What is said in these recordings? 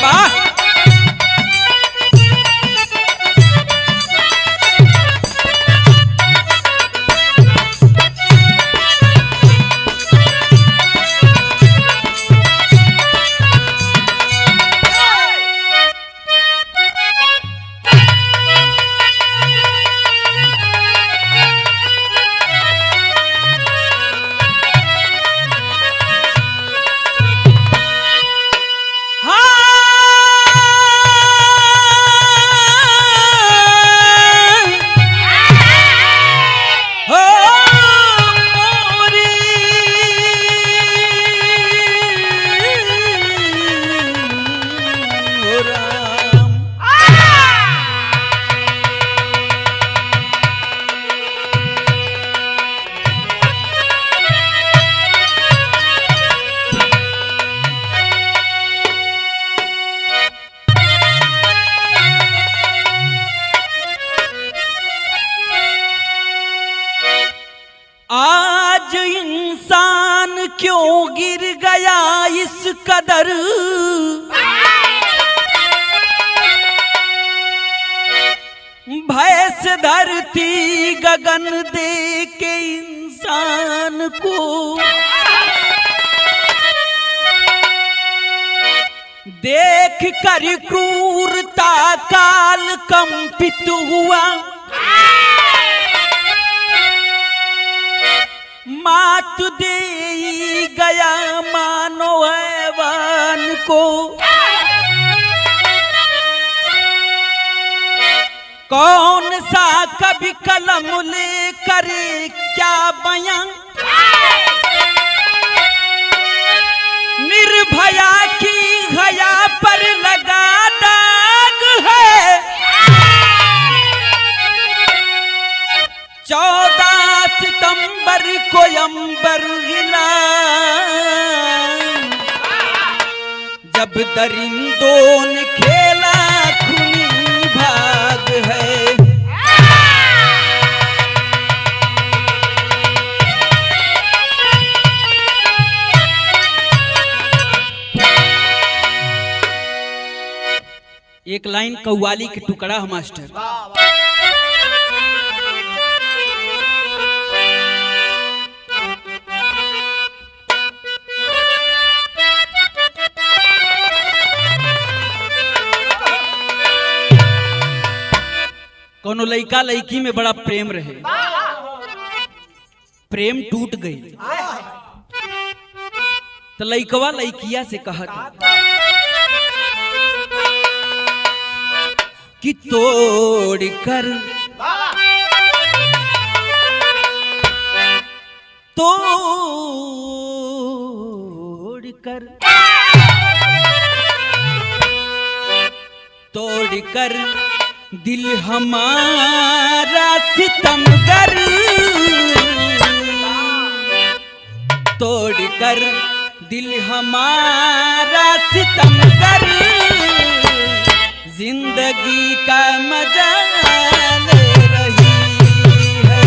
Master बा। आज इंसान क्यों गिर गया इस कदर, भय से धरती गगन दे के इंसान को, देख कर क्रूरता काल कंपित हुआ, मात दे गया मानो हैवान को। कौन सा कभी कलम ले करे क्या बयां, निर्भया की हया पर लगा दाग है। 14 सितंबर को अंबर हिला, जब दरिंदों ने खेला खूनी भाग है। एक लाइन कव्वाली के टुकड़ा है मास्टर। कोनो लड़का लड़की में बड़ा प्रेम रहे, प्रेम टूट गई तो लड़कवा लड़किया से कहत कि तोड़ कर तोड़ कर तोड़ कर दिल हमारा सितमगर, तोड़ कर दिल हमारा सितमगर, जिंदगी का मजा ले रही है।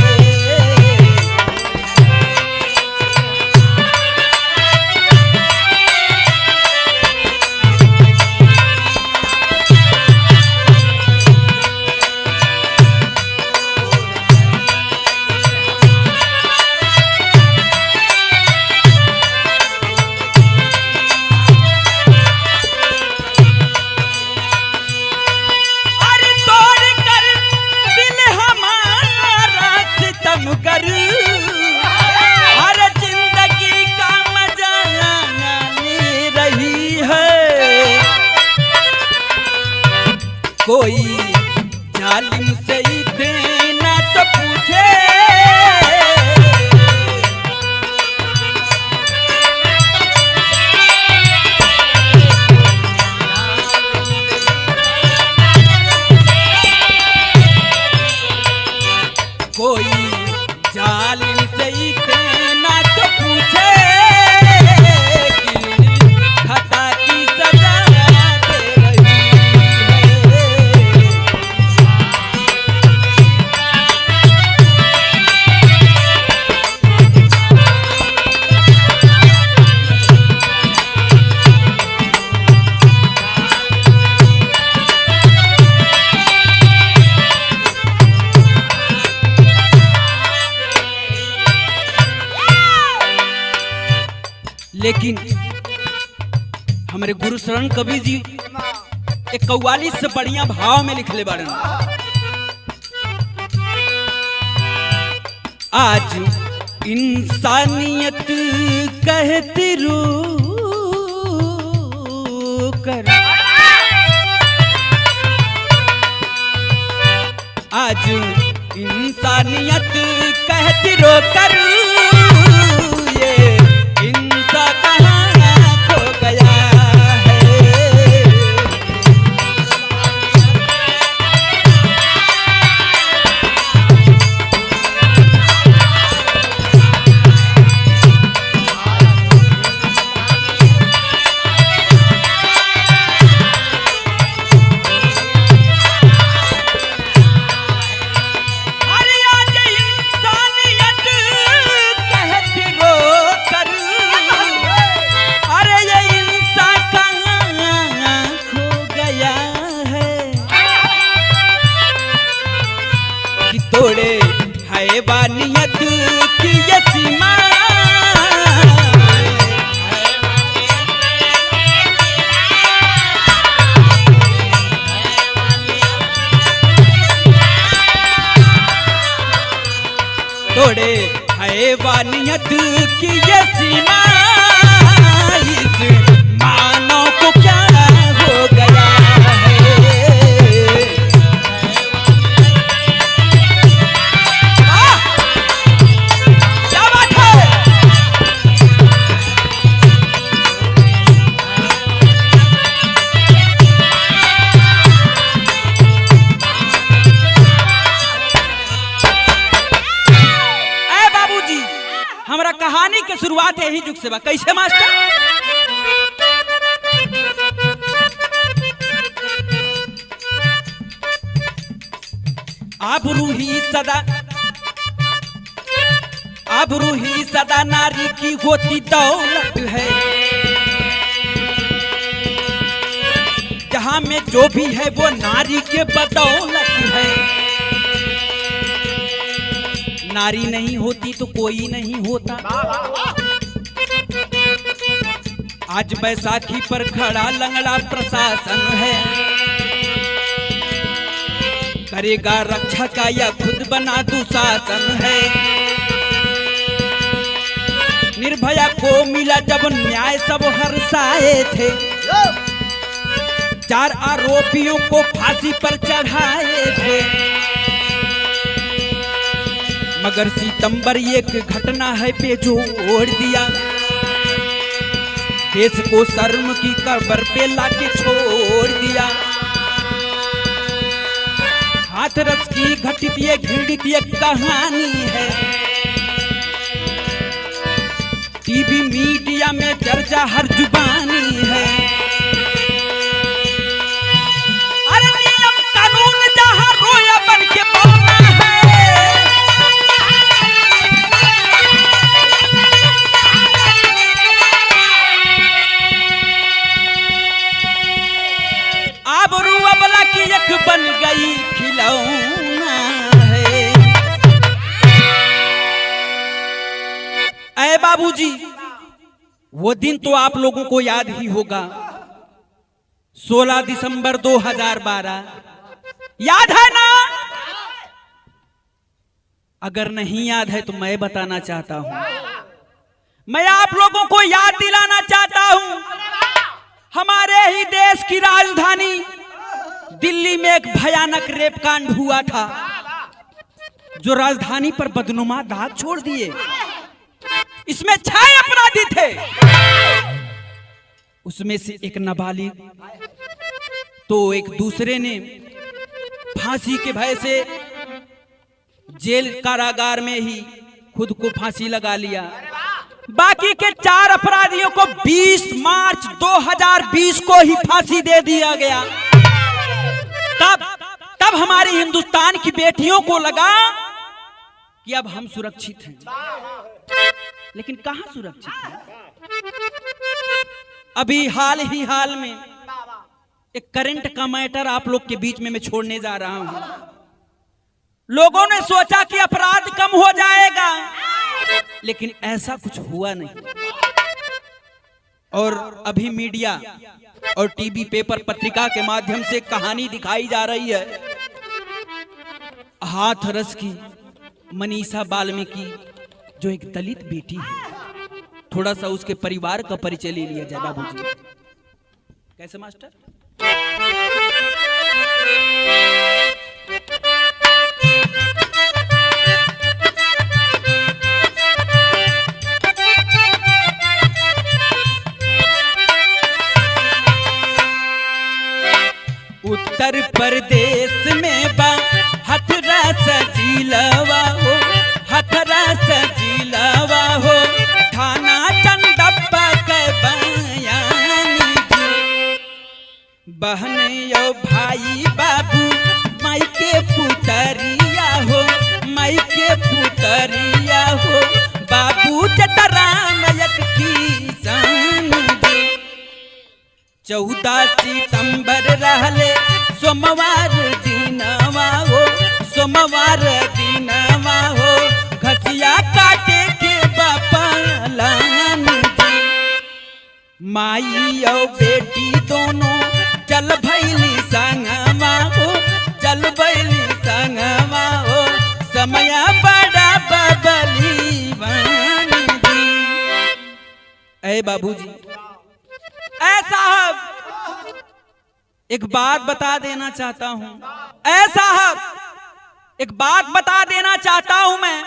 लेकिन हमारे गुरु शरण कवि जी एक कव्वाली से बढ़िया भाव में लिखले बाड़न। आज इंसानियत कहती रो कर, आज इंसानियत कहती रो कर, ये इंसान कहाँ खो गया है। अरे आज इंसानियत कहती रो कर, अरे ये इंसान कहाँ खो गया है। कि तोड़े हैवानियत की ये सीमा, तोड़े हैवानियत की ये सीमा, इस मानव को क्या हो गया है। आह! क्या बात है। ए बाबूजी, हमरा कहानी के शुरुआत यही जुग से बा। कैसे मास्टर? आबरू ही सदा, आबरू ही सदा नारी की होती दौलत है। जहां में जो भी है वो नारी के बदौलत है। नारी नहीं होती तो कोई नहीं होता। आज बैसाखी पर खड़ा लंगड़ा प्रशासन है, करेगा रक्षा का या खुद बना दुशासन है। निर्भया को मिला जब न्याय सब हर्षाए थे, 4 आरोपियों को फांसी पर चढ़ाए थे। मगर सितंबर एक घटना है बेजोड़ दिया, देश को शर्म की कब्र पे लाके छोड़ दिया। हाथरस की घटित ये घृणित ये कहानी है, टीवी मीडिया में चर्चा हर जुबानी है। अरे नियम कानून जहां रोया बन के बौना है, आबरू अबला की एक बन गई खिलौना है। ऐ बाबूजी, वो दिन तो आप लोगों को याद ही होगा, 16 दिसंबर 2012, याद है ना? अगर नहीं याद है तो मैं बताना चाहता हूं, मैं आप लोगों को याद दिलाना चाहता हूं। हमारे ही देश की राजधानी दिल्ली में एक भयानक रेप कांड हुआ था, जो राजधानी पर बदनुमा दाग छोड़ दिए। इसमें 6 अपराधी थे, उसमें से एक नाबालिग तो एक दूसरे ने फांसी के भय से जेल कारागार में ही खुद को फांसी लगा लिया। बाकी के 4 अपराधियों को 20 मार्च 2020 को ही फांसी दे दिया गया। तब तब हमारी हिंदुस्तान की बेटियों को लगा कि अब हम सुरक्षित हैं, लेकिन कहां सुरक्षित हैं? अभी हाल ही हाल में एक करंट का मैटर आप लोग के बीच में मैं छोड़ने जा रहा हूं। लोगों ने सोचा कि अपराध कम हो जाएगा, लेकिन ऐसा कुछ हुआ नहीं। और अभी मीडिया और टीवी पेपर पत्रिका के माध्यम से कहानी दिखाई जा रही है। हाथरस की मनीषा वाल्मीकि जो एक दलित बेटी है, थोड़ा सा उसके परिवार का परिचय ले लिया जाए बाबूजी। कैसे मास्टर? उत्तर प्रदेश में बा हथरस जिलवा हो, हथरस जिलवा हो, थाना चंदप्पा के बयानी जी। बहन यो भाई बाबू माई के पुतरिया हो, माई के पुतरिया हो, बाबू चतराम एक किसान जी। 14 सितंबर रहले सोमवार दिनवा हो, सोमवार दिनवा हो, घसिया काटे के बापा लान जी। माई और बेटी दोनों चल भैली संगवा हो, चल भैली संगवा हो, समय बड़ा बबली बन जी। ए बाबूजी, ए साहब, एक बात बता देना चाहता हूं। ए साहब, एक बात बता देना चाहता हूं मैं।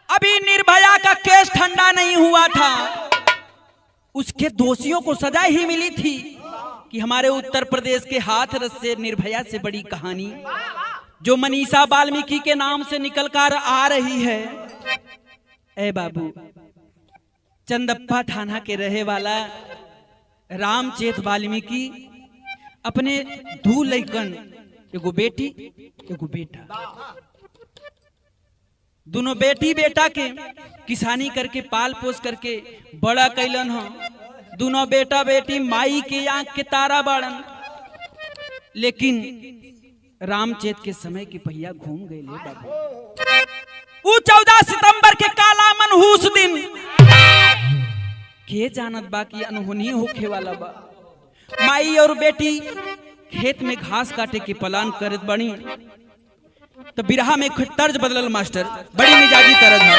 अभी निर्भया का केस ठंडा नहीं हुआ था, उसके दोषियों को सजा ही मिली थी कि हमारे उत्तर प्रदेश के हाथरस से निर्भया से बड़ी कहानी जो मनीषा वाल्मीकि के नाम से निकल कर आ रही है। ए बाबू, चंदप्पा थाना के रहे वाला रामचेत वाल्मीकि अपने दू लइकन, एगो बेटी एगो बेटा, दोनों बेटी बेटा के किसानी करके पाल पोस करके बड़ा कैलन हो। दोनों बेटा बेटी माई के आंख के तारा बाड़न। लेकिन रामचेत के समय की पहिया घूम गए ले बाबू। ऊ 14 सितंबर के काला मनहूस दिन के जानत बा कि अनहोनी होखे वाला बा। माई और बेटी खेत में घास काटे के प्लान करत बनी तो बिरहा में तर्ज बदलल मास्टर, बड़ी मिजाजी तरज है।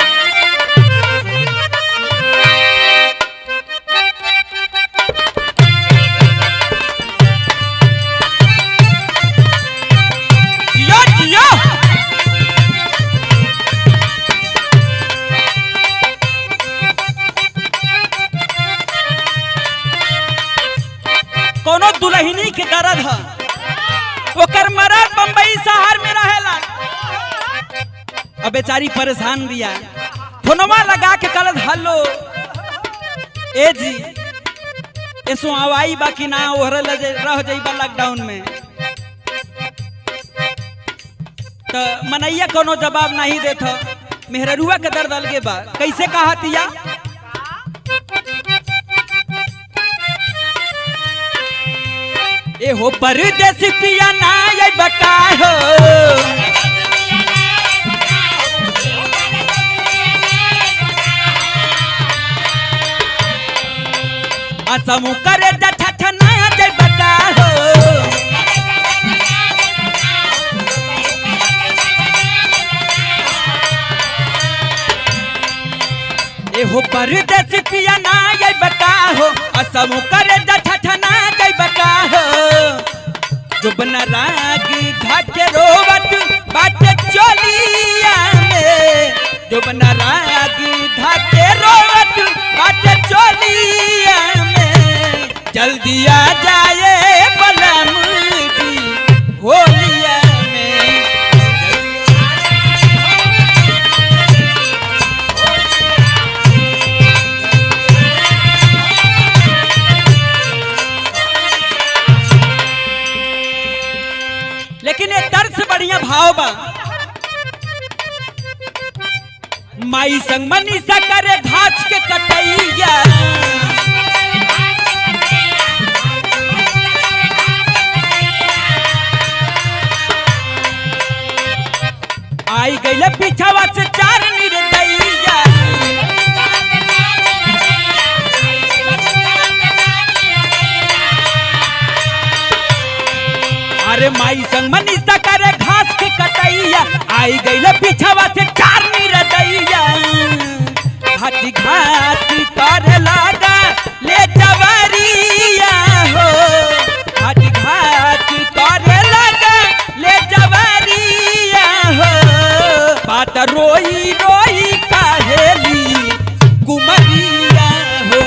जियो जियो, कोनो दुल्हनी के दर्द है, ओकर मरद बम्बई शहर में रहेला। अब बेचारी परेशान बिया, फोनवा लगा के कहलत हेलो ए जी, एसो आवाई बाकी ना ओहरे रह जाइबा लॉकडाउन में। तो मनैया कोनो जवाब नहीं देत, मेहररुआ के दर्द अलगे बा। कैसे कहतिया, ए हो परदेसी पिया ना आई बका हो, असमु करे जठा ना जाय बका हो। ए हो परदेसी पिया ना आई बका हो, असमु करे जठा ना जाय बका हो। जुबन राग घाट रोवत बाट चोलिया में, जुबन राग घाट रोवत बाट चोलिया में, जल्दी आ जाए बलम जी होलिया में। लेकिन ये दर्द से बढ़िया भाव बा। माई संग मनीषा करे घास के कटैया, आई गई पीछावा से चार निर्दैया। अरे माई संग मनीषा करे घास के कटैया, आई गई पीछवा से चार निरदैया। घाटी घाटी करे लागा ले जवरिया हो, घाटी घाटी करे लागा ले जवरिया हो। बात रोई रोई काहेली कुमरिया हो।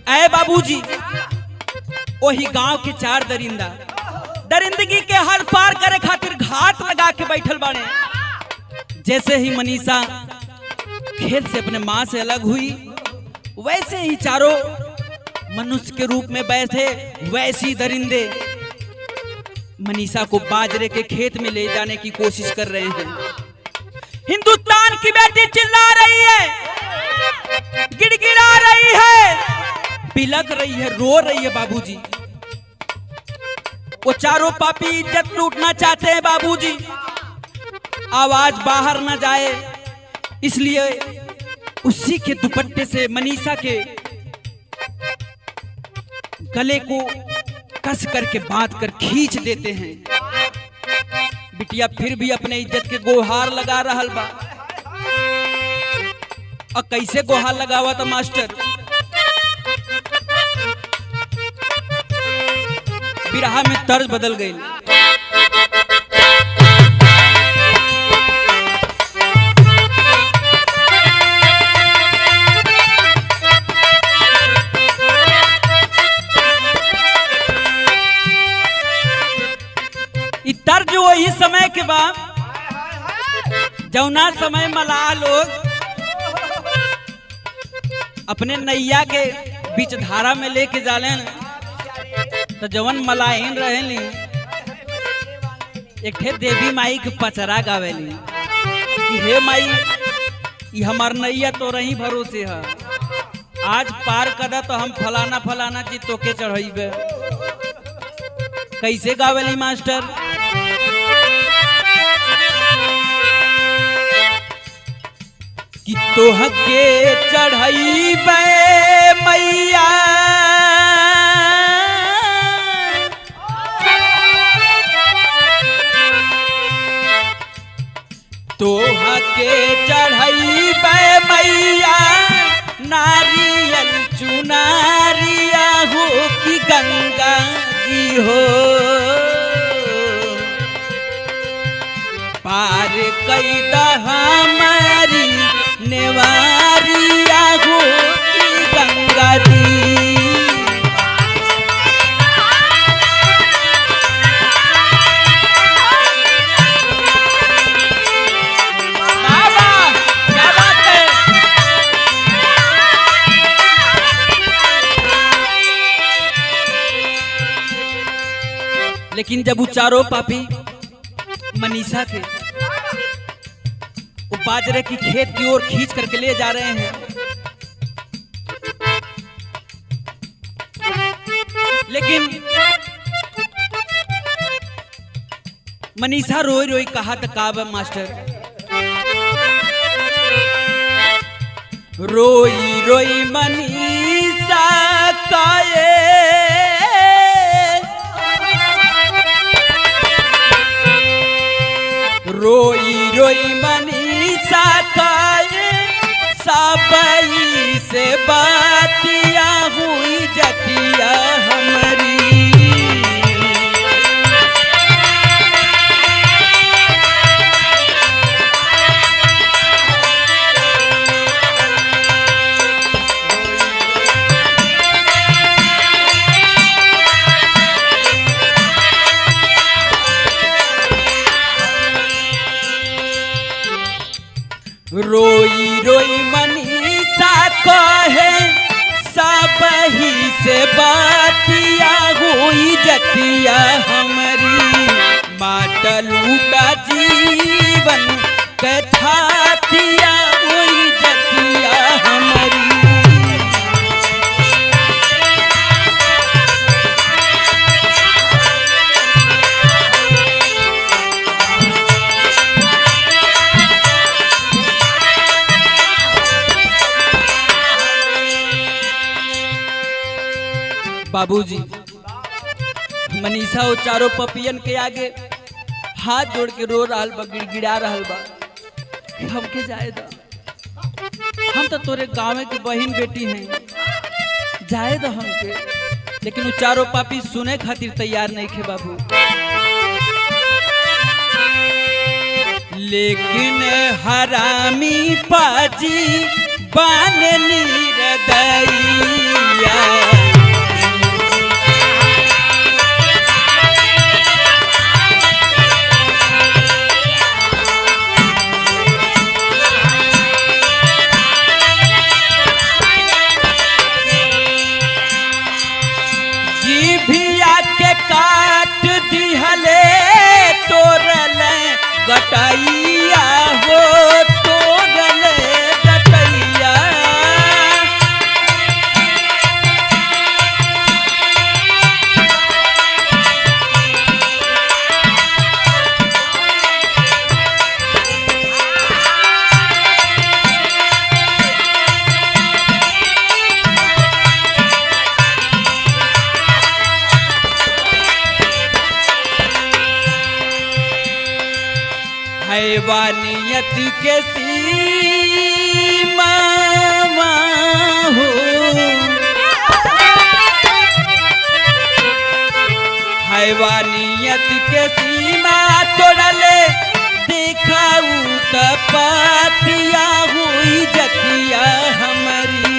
ऐ बाबूजी, वही गांव के चार दरिंदा दरिंदगी के हर पार करे खातिर घात लगा के बैठल बाड़े। जैसे ही मनीषा खेत से अपने माँ से अलग हुई, वैसे ही चारों मनुष्य के रूप में बैठे वैसी दरिंदे मनीषा को बाजरे के खेत में ले जाने की कोशिश कर रहे हैं। हिंदुस्तान की बेटी चिल्ला रही है, गिड़गिड़ा रही है, बिलख रही है, रो रही है। बाबूजी, वो चारों पापी इज्जत लूटना चाहते हैं। बाबूजी, आवाज बाहर न जाए इसलिए उसी के दुपट्टे से मनीषा के गले को कस करके बांध कर खींच देते हैं। बिटिया फिर भी अपने इज्जत के गोहार लगा रहल बा। और कैसे गोहार लगावा था मास्टर? बिरहा में तर्ज बदल गई। इ तर्ज वही समय के बाद जौना समय मलाह लोग अपने नैया के बीच धारा में लेके जाले, तो जवन मलाहिन रहेली एक ठे देवी माई के पचरा गावेली कि हे माई, ई हमार नैया तो रही भरोसे है, आज पार कदा तो हम फलाना फलाना चीज तोके चढ़ाइबे। कैसे गावेली मास्टर? कि तोहके चढ़ाइबे मैया, तोहके चढ़ाइबे मैया नारियल चुनारिया हो कि गंगा जी हो, पार कैदा हमारी नेवारिया हो कि गंगा जी। बाबा, क्या बात है? लेकिन जब वो चारों पापी मनीषा थे वो बाजरे की खेत की ओर खींच करके ले जा रहे हैं, लेकिन मनीषा रोई रोई कहा था काब मास्टर, रोई रोई मनीषा काए रोई रोई मनीषा काए साबई से बातिया हुई जतिया हमारी। रोई रोई मनीषा कहे सबही से बातिया हुई जतिया हमारी, माटलू का जीवन कथातिया हुई जतिया हमारी। बाबूजी मनीषा वो चारों पपियन के आगे हाथ जोड़ के रो रहल बा, गिड़गिड़ा रहल बा कि हमके जाए दा, हम तो तोरे गाँव के बहन बेटी हैं, जाए दा हमके। लेकिन वो चारों पापी सुने खातिर तैयार नहीं थे बाबू। लेकिन हरामी पाजी बान नीरदैया, जीभिया के काट दिहले तोरल गटैया हो, तोरल गटैया। हैवानियत के सीमा हो, हैवानियत के सीमा तोड़ले देखाऊ त पातिया हुई जतिया हमारी।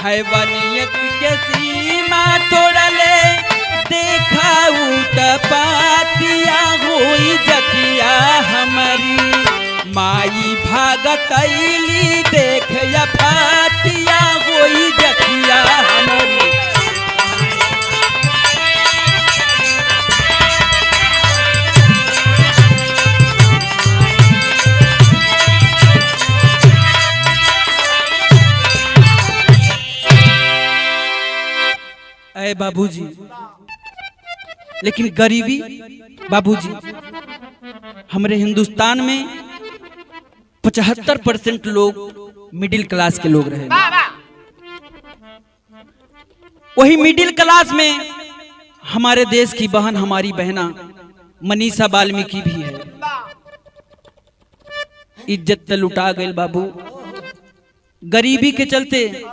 हैवानियत के सीमा तोड़ले देखाऊ त पातिया हुई जतिया हमारी। माई भागत अइली देख या फातिया हुई जतिया हमारी। अरे बाबूजी, लेकिन गरीबी बाबूजी, हमारे हिंदुस्तान में 75% लोग मिडिल क्लास के लोग रहे। वही मिडिल क्लास में हमारे देश की बहन, हमारी बहना मनीषा वाल्मीकि भी है। इज्जत त लुटा गई बाबू, गरीबी के चलते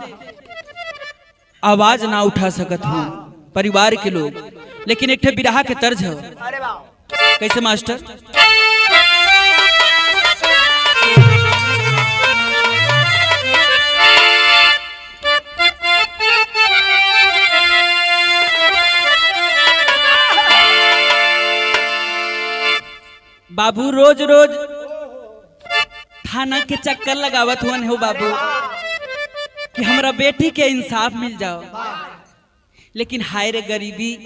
आवाज ना उठा सकत हूँ परिवार के लोग। लेकिन एक ठे बिरहा के तर्ज है, कैसे मास्टर? बाबू रोज रोज थाना के चक्कर लगावत हुअन हो बाबू कि हमरा बेटी के इंसाफ मिल जाओ। लेकिन हाय रे गरीबी,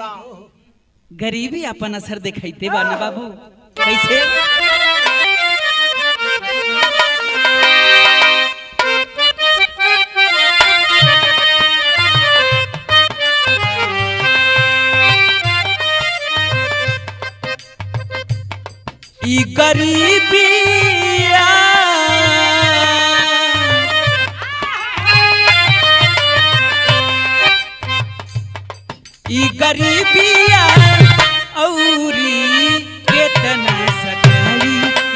गरीबी अपन असर दिखाते बा ना बाबू। कैसे? ई गरीबिया ई गरीबिया औरी केतना सताई,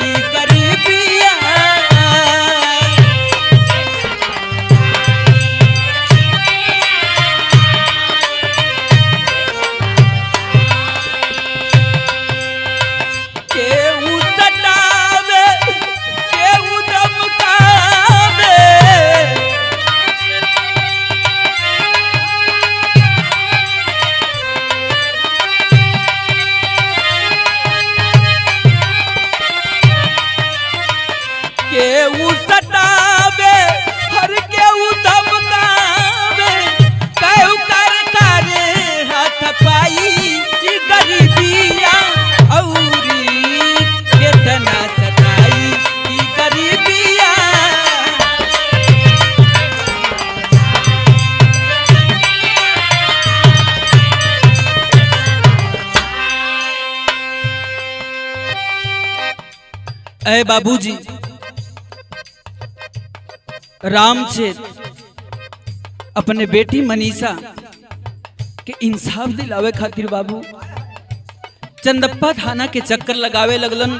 ई गरीबिया। केहू सतावे केहू धमकावे, केहू सतावे हर केहू धमकावे, केहू कर कर हाथ पाई। ई गरीबिया औरी केतना सताई, ई गरीबिया। अरे बाबूजी, रामचेत अपने बेटी मनीषा के इंसाफ दिलावे खातिर बाबू चंदप्पा थाना के चक्कर लगावे लगलन।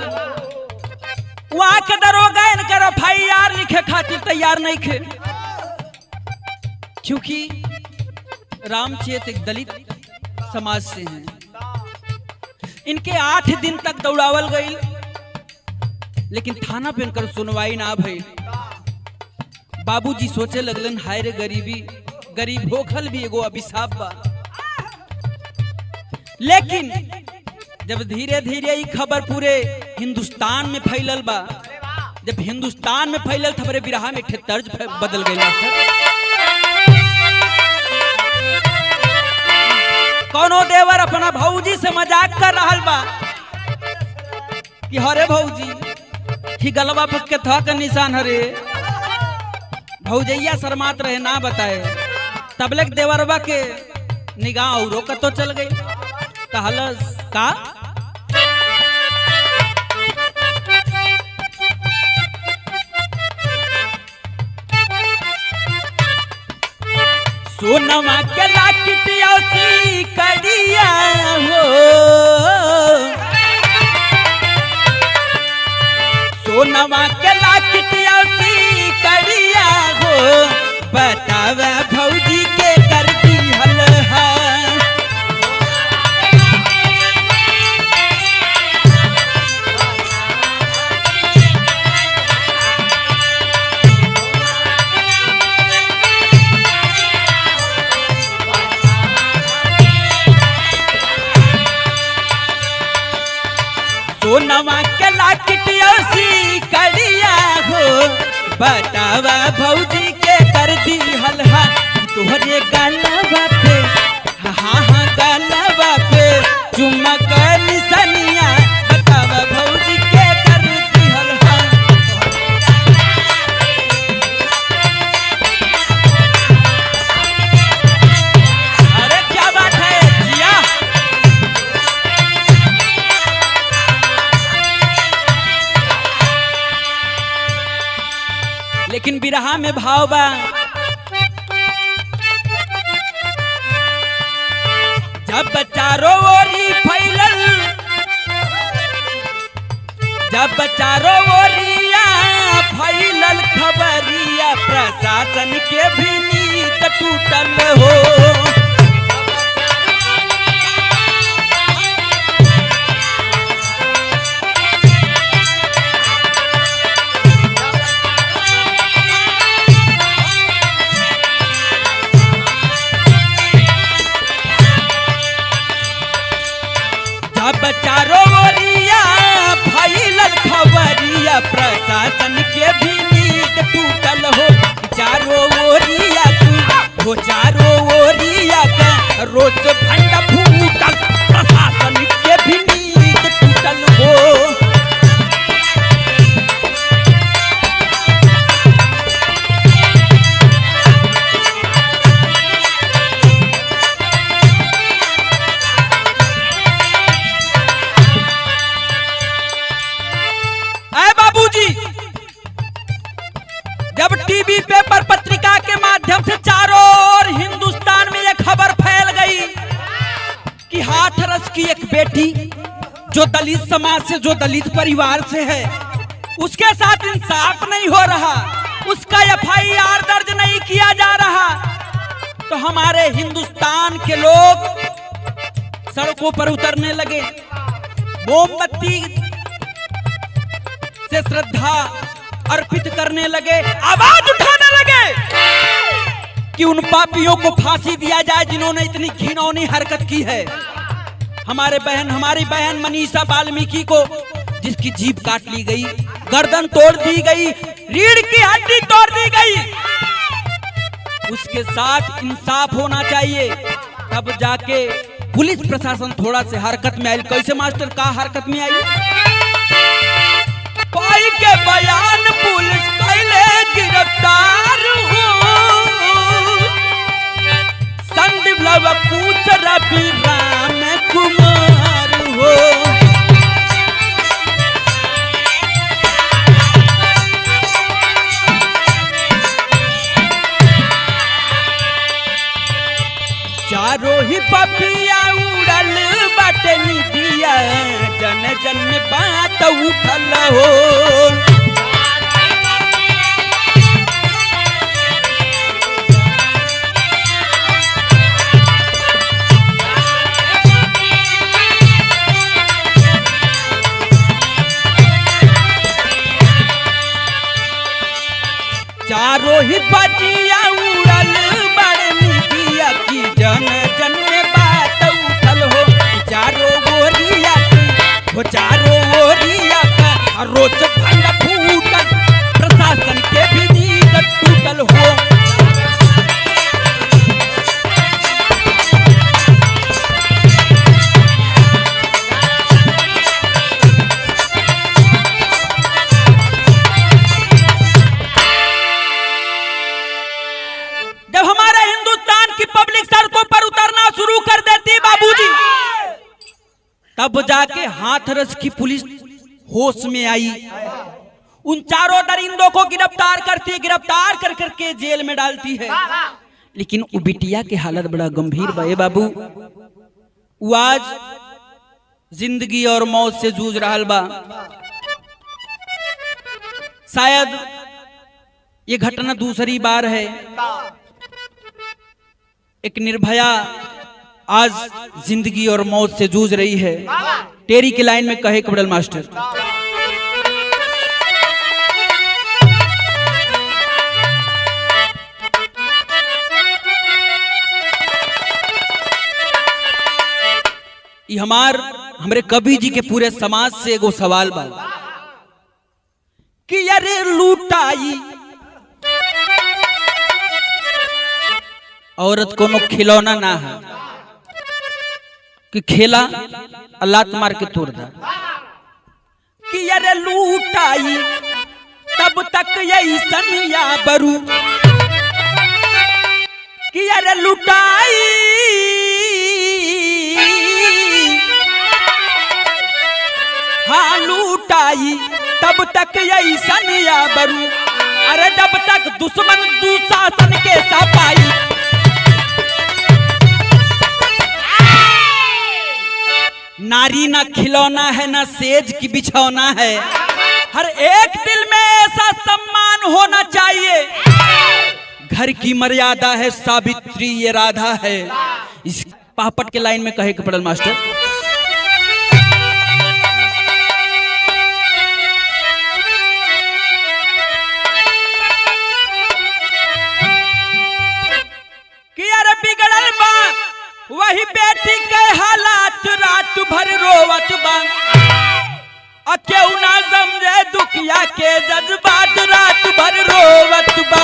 वहां के दरोगा इनकर एफआईआर लिखे खातिर तैयार नहीं थे, क्योंकि रामचेत एक दलित समाज से हैं। इनके 8 दिन तक दौड़ावल गई, लेकिन थाना पे इनकर सुनवाई ना भई। बाबूजी सोचे लगलन, हाय रे गरीबी, गरीब होखल भी एगो अभिशाप बा। लेकिन जब धीरे धीरे ये खबर पूरे हिंदुस्तान में फैलल बा, जब हिंदुस्तान में फैलल खबर बिरहा में एक तर्ज बदल गई मास्टर। कोनो देवर अपना भौजी से मजाक कर रहा बा कि हरे भौजी ही गलवा फक के था के निशान हरे। भौजैया शर्मात रहे ना बताए, तबलेक देवरबा के निगाह औरो कतो चल गई। कहलस का सोनमा के लाकिटिया सी कड़िया हो, सोनमा के लाकिटिया सी कड़िया हो, बतावा भौजी के कर दी हल है। सोनवा के लाकिटिया सी कड़िया हो, बतावा भौजी के कर दी हलहा, तोहरे गलवा पे हाँ हाँ गलवा पे चुमक निसनिया, बतावा भौजी के कर दी हलहा। अरे क्या बात है जिया। लेकिन बिरहा में भाव बा, जब चारों ओरी फैलल, जब चारों ओरिया फैलल खबरिया, प्रशासन के भी नींद टूटल हो। जब चारों ओरिया फैलल खबरिया, प्रशासन के भी नींद टूटल हो। चारों ओरिया तू हो, चारों ओरिया का रोज भंड फूटल, प्रशासन के भी नींद टूटल हो। बाबूजी, जब टीवी पेपर पत्रिका के माध्यम से चारों ओर हिंदुस्तान में यह खबर फैल गई कि हाथरस की एक बेटी जो दलित समाज से, जो दलित परिवार से है, उसके साथ इंसाफ नहीं हो रहा, उसका एफआईआर दर्ज नहीं किया जा रहा, तो हमारे हिंदुस्तान के लोग सड़कों पर उतरने लगे, मोमबत्ती से श्रद्धा अर्पित करने लगे, आवाज उठाने लगे कि उन पापियों को फांसी दिया जाए जिन्होंने इतनी घिनौनी हरकत की है। हमारे बहन, हमारी बहन मनीषा वाल्मीकि को, जिसकी जीभ काट ली गई, गर्दन तोड़ दी गई, रीढ़ की हड्डी तोड़ दी गई, उसके साथ इंसाफ होना चाहिए। तब जाके पुलिस प्रशासन थोड़ा से हरकत में आई। कैसे मास्टर का हरकत में आई? पाई के बयान पुलिस कैले गिरफ्तार हो, संदीप लव कुछ रवि राम कुमार हो। वही बजिया उड़ल बड़ मीडिया की जन जन में बात उठल हो। चारों ओरिया की हो, चारों ओरिया का रोज भंड फूटल, प्रशासन के भी नींद टूटल हो। जब हमारे हिंदुस्तान की पब्लिक सड़कों पर उतरना शुरू कर देती बाबूजी, तब जाके हाथरस की पुलिस होश में आई, उन चारों दरिंदों को गिरफ्तार करती है, गिरफ्तार कर करके जेल में डालती है। लेकिन उ बिटिया की हालत बड़ा गंभीर बा ए बाबू, उ आज जिंदगी और मौत से जूझ रहा बा। शायद ये घटना दूसरी बार है, एक निर्भया आज जिंदगी और मौत से जूझ रही है। टेरी की लाइन में कहे कबड़ल मास्टर, ई हमार हमरे कवि जी के पूरे समाज से एगो सवाल बा कि अरे लूटाई औरत कोनो खिलौना ना है कि खेला आ लात मार के तोड़ दा, कि अरे लूटाई तब तक ऐसन या बरू, कि अरे लूटाई हाँ लूटाई तब तक ऐसन या बरू, अरे जब तक दुश्मन दुशासन के सपाई। नारी ना खिलौना है ना सेज की बिछौना है, हर एक दिल में ऐसा सम्मान होना चाहिए। घर की मर्यादा है सावित्री ये राधा है। इस पापट के लाइन में कहे के पड़ल मास्टर, कि अरे बिगड़ल बा वही बेटी के हालात, रात भर रोवत बा, आ केहू ना समझे दुखिया के जज्बात, रात भर रोवत बा।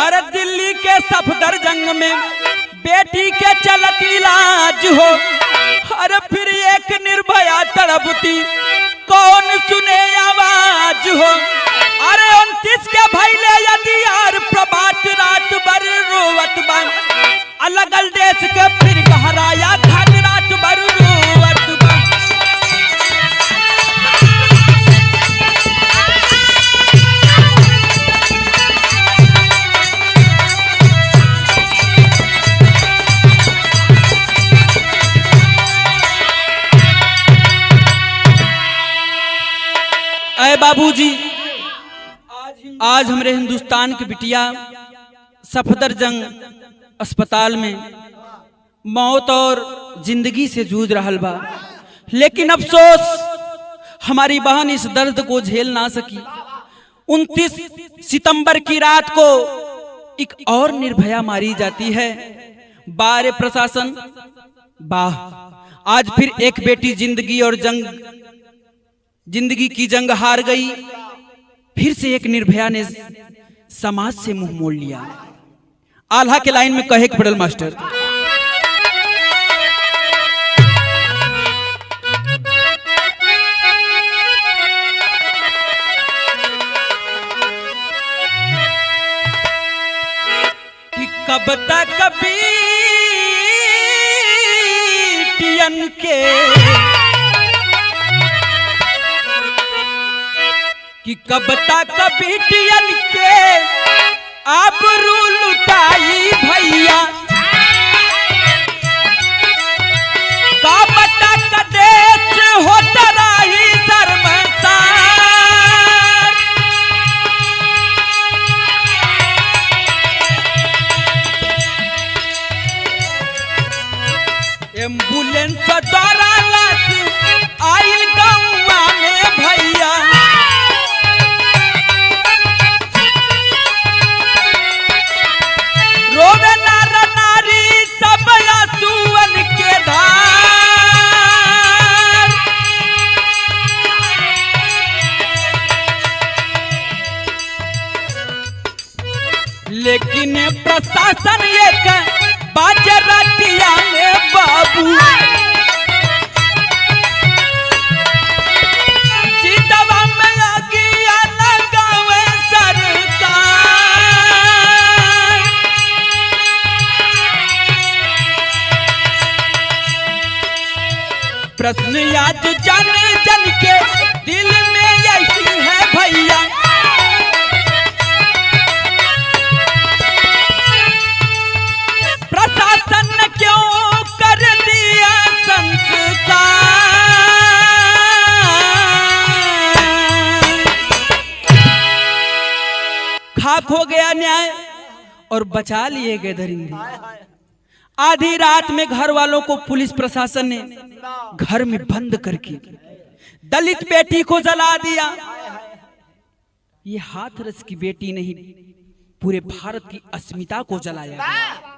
अरे दिल्ली के सफदरजंग में बेटी के चलत इलाज हो, अरे फिर एक निर्भया तड़पती कौन सुने आवाज हो। अरे 29 के भैले यदि यार प्रभात रात भर रोवत बा, अलगल देश के फिर गहराया घाट, रात भर रोवत बा। अरे बाबूजी, आज हमरे हिंदुस्तान की बिटिया सफदरजंग अस्पताल में मौत और जिंदगी से जूझ रहा बा, लेकिन अफसोस हमारी बहन इस दर्द को झेल ना सकी। 29 सितंबर की रात को एक और निर्भया मारी जाती है। बारे प्रशासन बाह, आज फिर एक बेटी जिंदगी और जंग, जिंदगी की जंग हार गई। फिर से एक निर्भया ने समाज से मुंह मोड़ लिया। आल्हा के लाइन में कहे पड़ल मास्टर, कि कब तक बीटियन के, कि कब तक बिटियन के आबरू लुटाई भैया, होता रही शर्मसार। एम्बुलेंस द्वारा लाश आइल गौवा में भैया, रोवे नर नारी सब आंसुअन के धार। लेकिन प्रशासन एक बाजरतिया में बाबू चितवा में अगिया लगावे सरकार। प्रश्न आज जन जन के दिल में यही है भैया, प्रशासन ने क्यों कर दिया संस्कार। खाक हो गया न्याय और बचा लिए गए दरिंदे। आधी रात में घर वालों को पुलिस प्रशासन ने घर में बंद करके दलित बेटी को जला दिया। ये हाथरस की बेटी नहीं, पूरे भारत की अस्मिता को जलाया गया,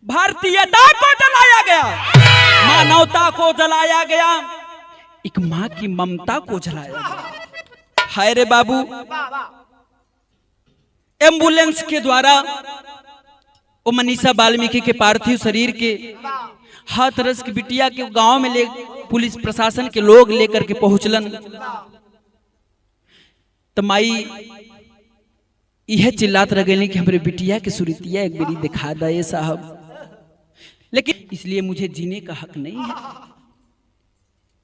भारतीयता को जलाया गया, मानवता को जलाया गया, एक मां की ममता को जलाया गया। हाय रे बाबू, एम्बुलेंस के द्वारा वो मनीषा वाल्मीकि के पार्थिव शरीर के हाथरस की बिटिया के गांव में ले पुलिस प्रशासन के लोग लेकर के पहुंचलन। तो माई यह चिल्लात रह गई कि हमरे बिटिया के सुरतिया एक बेरी दिखा दे साहब, लेकिन इसलिए मुझे जीने का हक नहीं है।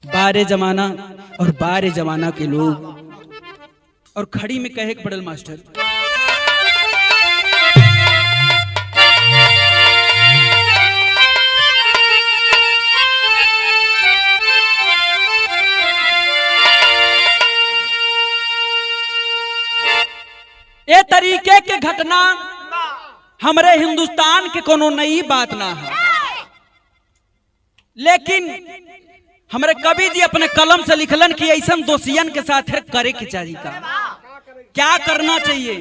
बारे जमाना और बारे जमाना के लोग। और खड़ी में कहे पड़ल मास्टर, ये तरीके के घटना हमरे हिंदुस्तान के कोनो नई बात ना है, लेकिन हमरे कवि जी अपने कलम से लिखलन कि ऐसा दोषियन के साथ करे के चाहिए, का क्या करना चाहिए।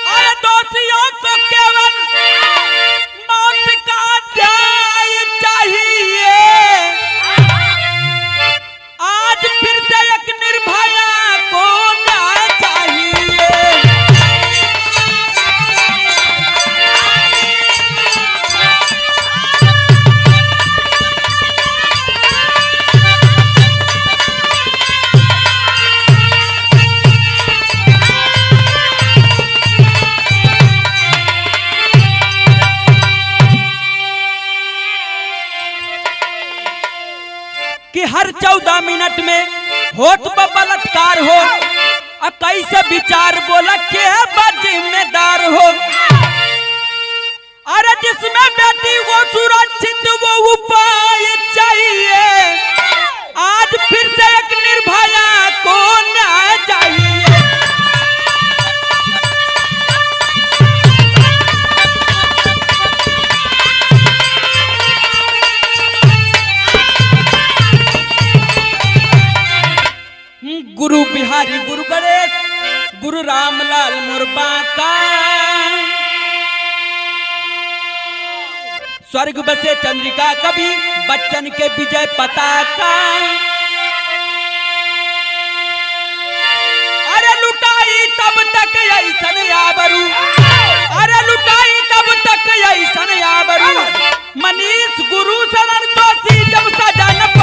अरे दोषियों को केवल मौत का न्याय चाहिए, आज फिर से एक निर्भया को न्याय चाहिए। कि हर 14 मिनट में होत बलात्कार हो, आ कैसे विचार बोला के जिम्मेदार हो। अरे जिसमें बेटी वो सुरक्षित वो उपाय चाहिए, आज फिर से एक निर्भया को न्याय चाहिए। गुरु बिहारी गुरु गणेश गुरु रामलाल मुरबाका, स्वर्ग बसे चंद्रिका कवि बच्चन के विजय पताका। अरे लुटाई तब तक ऐसन आबरू, अरे लुटाई तब तक ऐसन आबरू, मनीष गुरु शरण दोषी जब सजा न